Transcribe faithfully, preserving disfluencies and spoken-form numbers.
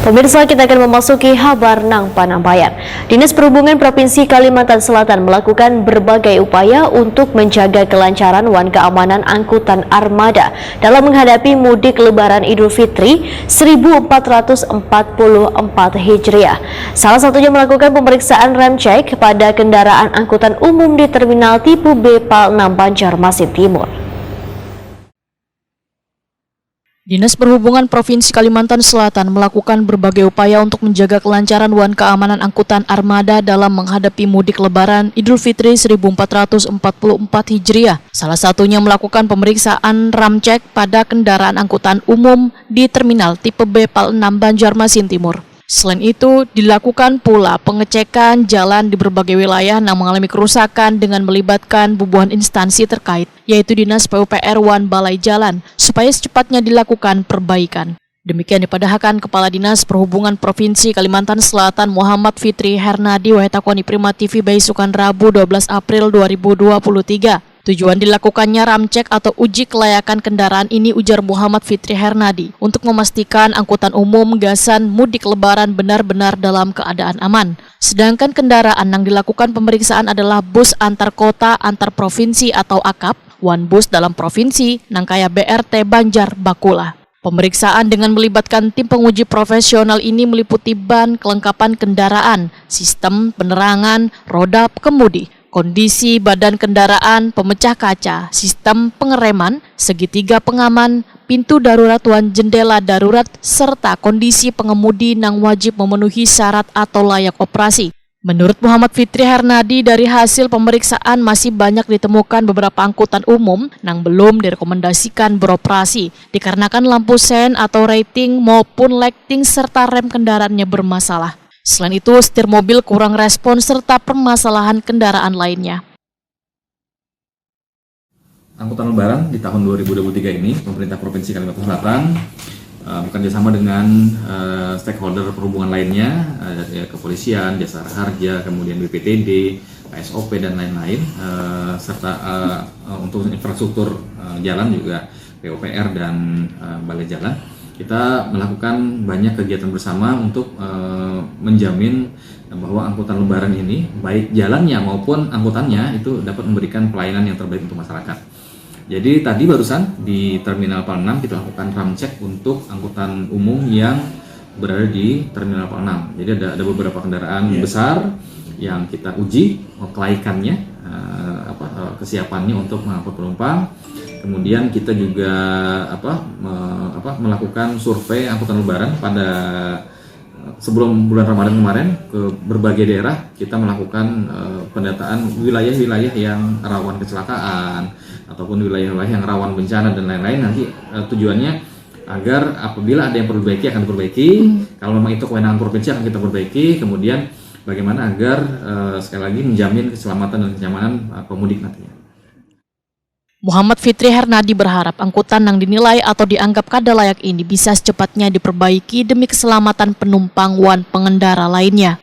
Pemirsa, kita akan memasuki habar nang panampayan. Dinas Perhubungan Provinsi Kalimantan Selatan melakukan berbagai upaya untuk menjaga kelancaran wan keamanan angkutan armada dalam menghadapi mudik Lebaran Idul Fitri seribu empat ratus empat puluh empat Hijriah. Salah satunya melakukan pemeriksaan rem cek pada kendaraan angkutan umum di Terminal Tipe B Pal enam Banjarmasin Timur. Dinas Perhubungan Provinsi Kalimantan Selatan melakukan berbagai upaya untuk menjaga kelancaran wan keamanan angkutan armada dalam menghadapi mudik Lebaran Idul Fitri seribu empat ratus empat puluh empat Hijriah. Salah satunya melakukan pemeriksaan rem cek pada kendaraan angkutan umum di Terminal Tipe B Pal enam Banjarmasin Timur. Selain itu, dilakukan pula pengecekan jalan di berbagai wilayah yang mengalami kerusakan dengan melibatkan bubuhan instansi terkait, yaitu Dinas P U P R wan Balai Jalan, supaya secepatnya dilakukan perbaikan. Demikian dipadahakan Kepala Dinas Perhubungan Provinsi Kalimantan Selatan Muhammad Fitri Hernadi wahai takoni Prima T V baisukan Rabu dua belas April dua ribu dua puluh tiga. Tujuan dilakukannya ramcek atau uji kelayakan kendaraan ini, ujar Muhammad Fitri Hernadi, untuk memastikan angkutan umum gasan mudik lebaran benar-benar dalam keadaan aman. Sedangkan kendaraan yang dilakukan pemeriksaan adalah bus antar kota, antar provinsi atau akap, wan bus dalam provinsi, nang kaya B R T Banjar Bakula. Pemeriksaan dengan melibatkan tim penguji profesional ini meliputi ban, kelengkapan kendaraan, sistem penerangan, roda kemudi, kondisi badan kendaraan, pemecah kaca, sistem pengereman, segitiga pengaman, pintu darurat wan jendela darurat, serta kondisi pengemudi nang wajib memenuhi syarat atau layak operasi. Menurut Muhammad Fitri Hernadi, dari hasil pemeriksaan masih banyak ditemukan beberapa angkutan umum nang belum direkomendasikan beroperasi dikarenakan lampu sein atau rating maupun lighting serta rem kendaraannya bermasalah. Selain itu, setir mobil kurang respon serta permasalahan kendaraan lainnya. Angkutan Lebaran di tahun dua ribu dua puluh tiga ini, pemerintah Provinsi Kalimantan Selatan uh, bekerja sama dengan uh, stakeholder perhubungan lainnya, uh, ya, kepolisian, jasara harja, kemudian B P T D, K S O P dan lain-lain, uh, serta uh, uh, untuk infrastruktur uh, jalan juga P U P R dan uh, Balai Jalan. Kita melakukan banyak kegiatan bersama untuk uh, menjamin bahwa angkutan lebaran ini, baik jalannya maupun angkutannya, itu dapat memberikan pelayanan yang terbaik untuk masyarakat. Jadi tadi barusan di Terminal Pal enam kita lakukan ramcek untuk angkutan umum yang berada di Terminal Pal enam. Jadi ada, ada beberapa kendaraan yeah. besar yang kita uji kelaikannya, uh, apa, uh, kesiapannya untuk mengangkut penumpang. Kemudian kita juga apa, me, apa melakukan survei angkutan lebaran pada sebelum bulan Ramadan kemarin ke berbagai daerah kita melakukan uh, pendataan wilayah-wilayah yang rawan kecelakaan ataupun wilayah-wilayah yang rawan bencana dan lain-lain. Nanti uh, tujuannya agar apabila ada yang perlu diperbaiki akan diperbaiki. Hmm. Kalau memang itu kewenangan provinsi akan kita perbaiki. Kemudian bagaimana agar uh, sekali lagi menjamin keselamatan dan kenyamanan uh, pemudik nantinya. Muhammad Fitri Hernadi berharap angkutan yang dinilai atau dianggap kada layak ini bisa secepatnya diperbaiki demi keselamatan penumpang wan pengendara lainnya.